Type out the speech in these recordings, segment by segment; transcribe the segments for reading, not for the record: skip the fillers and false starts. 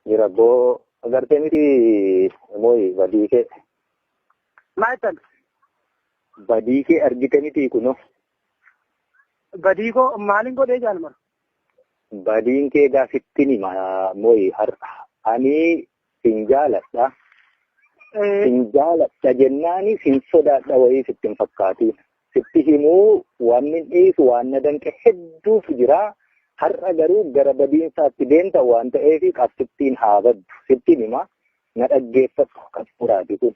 Jira boo agartee miti mooyi badii kee. Maal jettan? Badii kee argite miti kunoo. Badii koo maaliin godhee jaalmar? Badiin kee gaafittiin hima mooyi har'a. Ani sin jaaladha. Sin jaaladha jennaani sin sodaadha wayii sitti hin fakkaatiin. Sitti himuu waan hin dhiisu waan na danqe hedduutu jira. Har'a garuu gara badiinsaatti deemta waan ta'eef qabsittiin haa baddu. Sittiin hima na dhaggeeffadhu qabsuuraati kun.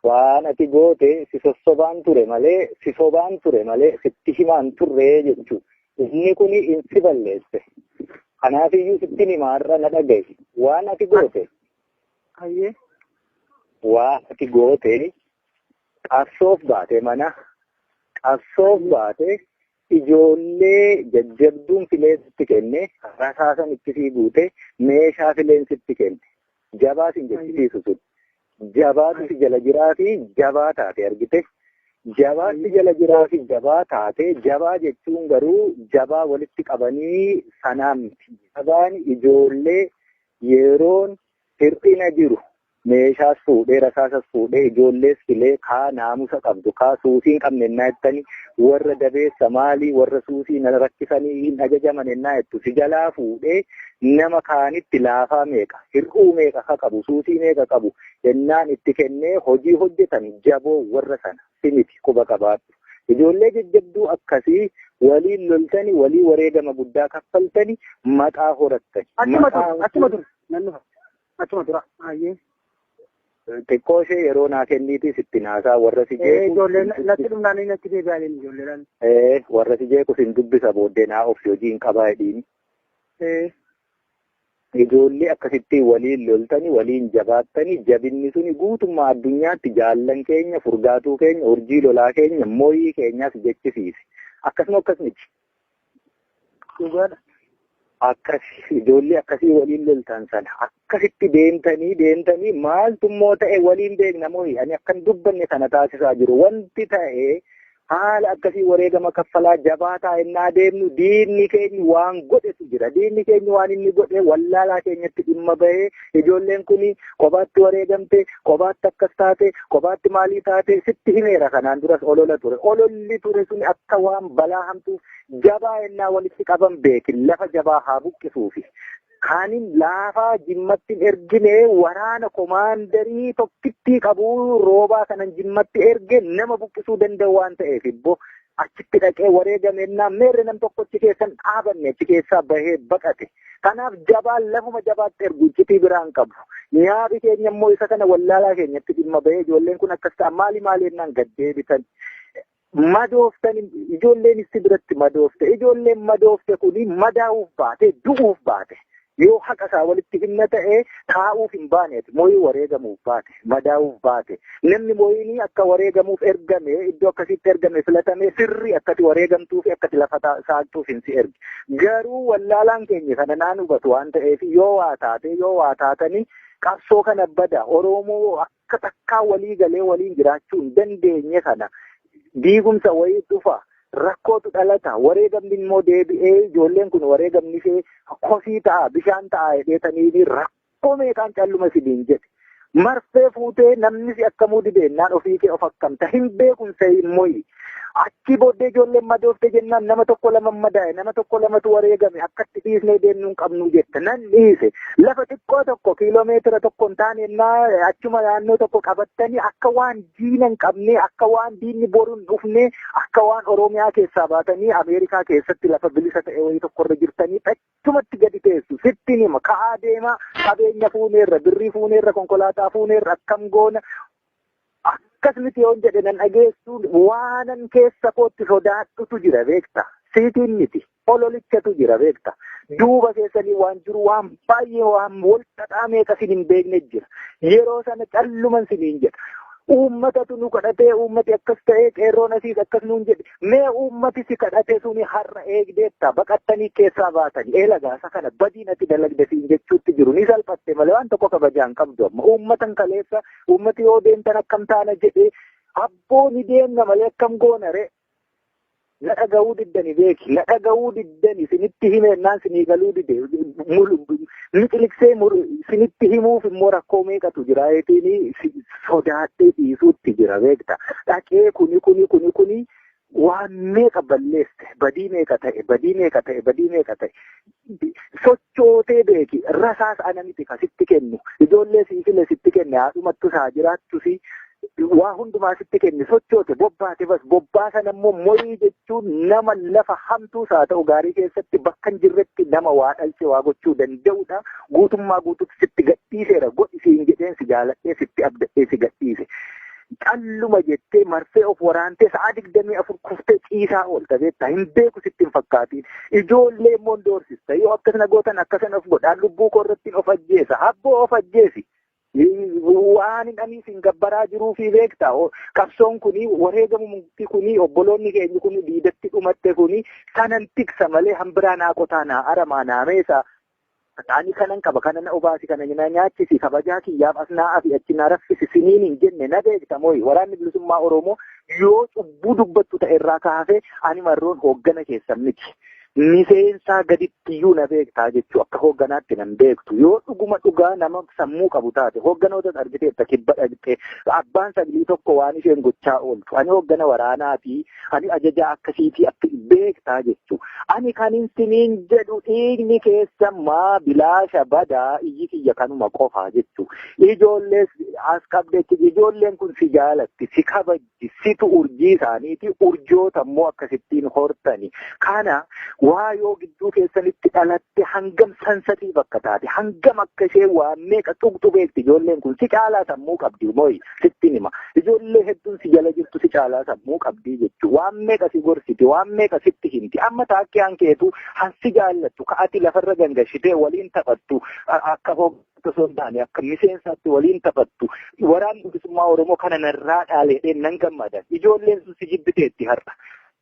Waan ati goote si sossobaan ture malee si sobaan ture malee sitti himaan turree jechuudha. Inni kun in si balleesse. Kanaafiyyuu sittiin hima har'a na dhaga'i. Waan ati goote. Hayyee. Waan ati goote qabsoof baate mana qabsoof baate ijoollee jajjabduun fileensitti kenne rasaasan itti sii guute meeshaa fileensitti kenne jabaa sin jechisiisu sun jabaatu si jala jiraa fi jabaa taate argite jabaatti jala jiraa fi jabaa taate jabaa jechuun garuu jabaa walitti qabanii sanaan miti jabaan ijoollee yeroon hir'ina jiru meeshaas fuudhee rasaasas fuudhee ijoollees filee kaa naamusa qabdu kaa suusii hin qabne ennaa jettanii warra dabeessa maalii warra suusii na rakkisanii hin ajajaman ennaa jettu si jalaa fuudhee nama kaanitti laafaa meeqa hir'uu meeqa ka qabu suusii meeqa qabu ennaan itti kennee hojii hojjetan jaboo warra sana si miti quba qabaadhu. Ijoollee jajjabduu akkasii waliin loltani walii wareegama guddaa kaffaltani maqaa horattani. Achuma ture achuma ture nan dhufa achuma tura hayyee. Xiqqoo ishee yeroo naa kenniitii sitti naasaa warra si jeequ. Ijoolleen natti dhumnaan natti deebi'anii ijoolleedhaan. Warra si jeequ sin dubbisa booddee naa obsi hojii hin qabaa jedhiini. Ijoollee akkasitti waliin loltani waliin jabaattani jabinni suni guutummaa addunyaatti jaallan keenya furgaatuu keenya urjii lolaa keenya mooyii keenyaas jechisiise. Akkasuma akkas miti. Dhugaadha. Akkas ijoollee akkasii waliin loltan sana akkasitti deemtanii deemtanii maaltu immoo ta'e waliin beekna mooyi ani akkan dubbanne kana taasisaa jiru wanti ta'e haala akkasii wareegama kaffalaa jabaa taa'ennaa deemnu diinni keenya waan godhetu jira diinni keenya waan inni godhe wallaalaa keenyatti dhimma bahee ijoolleen kun kophaatti wareegamte kophaatti akkas taate kophaatti maalii taate sitti himeera kanaan duras olola ture ololli ture sun akka waan balaa hamtuuf jabaa ennaa walitti qaban beekin lafa jabaa haa buqqisuufi. Kaanin laafaa jimmatti ergine waraana komaandarii tokkittii qabu roobaa kanan jimmatti erge nama buqqisuu danda'u waan ta'eef ibbo achitti dhaqee wareegamennaa meerre nam tokko achi keessan dhaabanne achi keessaa bahee baqate. Kanaaf jabaan lafuma jabaatti ergu iccitii biraan qabu. Nyaabi keenya immoo isa kana wallaalaa keenyatti dhimma bahee ijoolleen kun akkas ta'a maali maali jennaan gad deebitan. Madooftan ijoolleen itti biratti madoofte ijoolleen madoofte kuni madaa'uuf baate du'uuf baate yoo haqa isaa walitti himna ta'e taa'uuf hin baaneeti mooyii wareegamuuf baate madaa'uuf baate namni mooyinii akka wareegamuuf ergame iddoo akkasitti ergame filatame sirrii akkati wareegamtuu fi akkati lafa saaqtuuf hin si erge garuu wallaalaan keenya kana naan hubatu waan ta'eef yoo waa taate yoo waa taatanii qabsoo kana bada Oromoo akka takkaa walii galee waliin jiraachuu hin dandeenye kana diigumsa wayii dhufa rakkootu dhalata wareegamni immoo deebi'ee ijoolleen kun wareegamni ishee kosii ta'a bishaan ta'a jedheetanii rakkoo meeqaan calluma sidiin jedhe. Marfee fuutee namni si akkamuu dideennaan ofii kee of akkamta hin beekun se'in moyi. Achi booddee ijoolleen madoofte jennaan nama tokko lama madaa'e nama tokko lamatu wareegame akkatti dhiisnee deemnuu hin qabnu jette nan dhiise. Lafa xiqqoo tokko kiiloomeetira tokko hin taane achuma naannoo tokko qabattanii akka waan diina hin qabne akka waan diinni boru hin dhufne akka waan Oromiyaa keessaa baatanii Ameerikaa keessatti lafa bilisa ta'e wayii tokkorra jirtanii achumatti gadi teessu sittiin hima ka'aa deemaa qabeenya fuuneerra birrii fuuneerra konkolaataa fuuneerra akkam goona akkas miti yoon jedhe nan dhageessu waanan keessa kootti sodaadhutu jira beekta siitiin miti ololichatu jira beekta duuba keessanii waan jiru waan baay'ee waan wal xaxaa meeqa sin hin beekne jira yeroo sana calluman siniin jedha. Uummatatu nu kadhatee uummati akkas ta'ee qeerroon asiis akkas nuun jedhe mee uummati si kadhatee suni har'a eegdeetta baqattanii keessaa baatanii eela gaasa kana badiin ati dalagde siin jechuutti jiru ni salphatte malee waan tokko kabajaan qabdu amma uummatan kaleessa uummati yoo deemtan akkam taana jedhee abboo ni deemna malee akkam goona ree. Na dhaga'uu diddani beeki. Na dhaga'uu diddani sinitti himeennaan sinii galuu dide. Miqiliqsee sinitti himuuf immoo rakkoo meeqatu jira jeetiin sodaadhee dhiisuutti jira beekta. Dhaqee kuni kuni kuni kuni waan meeqa balleesse, badii meeqa ta'e, badii meeqa ta'e, badii meeqa ta'e. Sochootee beeki. Rasaas ana miti ka sitti kennu. Ijoollee siifile sitti kenne, haadhumattus haa jiraattusi. Waa hundumaa sitti kenne, sochoote, bobbaate. Bas, bobbaa sana immoo moyii jechuun nama lafa hamtuus haa ta'u gaarii keessatti bakka hin jirretti nama waa dhalche waa gochuu danda'udha. Guutummaa guutuutti sitti gadhiiseera. Godhi siin jedheen, si jaaladhee, sitti abdadhee si gadhiise. Calluma jettee marfee of waraantee sa'a 24 kuftee ciisaa oolta beektaa, hin beeku sitti hin fakkaatiin. Ijoollee immoo doorsista. Yoo akkasana gootan akkasana of godhaan, lubbuu koo irratti of ajjeesa. Abboo, of ajjeesi. Waan hin ani isin gabbaraa jiruu fi beektaa, qabsoon kuni, wareegamumti kuni, obboloonni keenya kuni diidatti dhumatte kuni sanan tiksa malee hambiraa naa qotaa, naa aramaa, naa meesa. Ani kanan qaba, kana na obaasi, kana na nyaachisi, kabajaa kiyyaaf as naa afi, achi na raffisi siniin hin jenne. Na beekta mooyi, Waraanni Bilisummaa Oromoo yoo cubbuu dubbattu ta'e irraa kaasee ani marroon hooggana keessan miti. Miseensaa gaditti iyyuu na beektaa jechuu, akka hoogganaatti nan beektu. Yoo dhuguma dhugaa nama sammuu qabu taate, hoogganoota argiteetta, kibba dhaqxee abbaan saglii tokko waan isheen gochaa ooltu. Ani hooggana waraanaatii, ani ajajaa akkasiitii akka beektaa jechuu. Ani kanin siniin jedhu, dhiigni keessa maa bilaasha badaa, iyyi kiyya kanuma qofaa jechuu. Ijoollees as qabdeetti, ijoolleen kun si jaalatti, si kabajji, situ urjii isaaniiti, urjoota immoo akkasittiin hortani. Kana waa yoo gidduu keessanitti dhalatte hangam sansatii bakka taate, hangam akka ishee waa meeqa tuqxu beekti. Ijoolleen kun si caalaa sammuu qabdi mooyi, sittin hima. Ijoollee hedduun si jala jirtu si caalaa sammuu qabdi jechuu. Waan meeqa si gorsiti, waan meeqa sitti himti. Amma taakkiyaan keetu hansi jaallattu ka'ati lafarra gangashitee waliin taphattu, akka hooggantu osoo hin taane akka miseensaatti waliin taphattu. Waraanni Bilisummaa Oromoo kana narraa dhaaleedheen nan gammada. Ijoolleen sun si jibbiteetti har'a.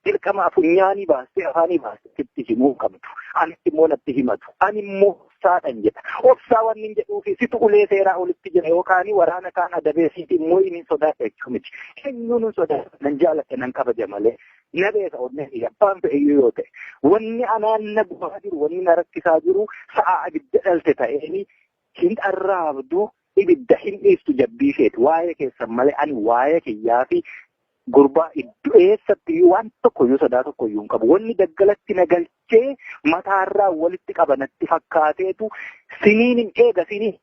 Dirqama funyaanii baastee afaanii baastee sitti himuu qabdu. Anitti immoo natti himatu. Ani immoo obsaadhan jedha. Obsaa wanni hin jedhuufi situ ulee seeraa olitti jira yookaan waraana kaan adabee siiti immoo inni sodaadha jechuu miti. Eenyuun hin sodaadha, nan jaaladha, nan kabaja malee. Na beeka onnee abbaan fe'iyyuu yoo ta'e. Wanni anaan na gubaa jiru, wanni na rakkisaa jiru, sa'a abidda dhalte ta'eeni hin arraabdu, ibidda hin dhiiftu jabbii isheeti. Waa'ee keessan malee ani waa'ee kiyyaa fi gurbaa iddoo eessatti waan tokko iyyuu sodaa tokko iyyuu hin qabu. Wanni daggalatti na galchee mataarraa walitti qaba natti fakkaateetu siniin hin eega siniin.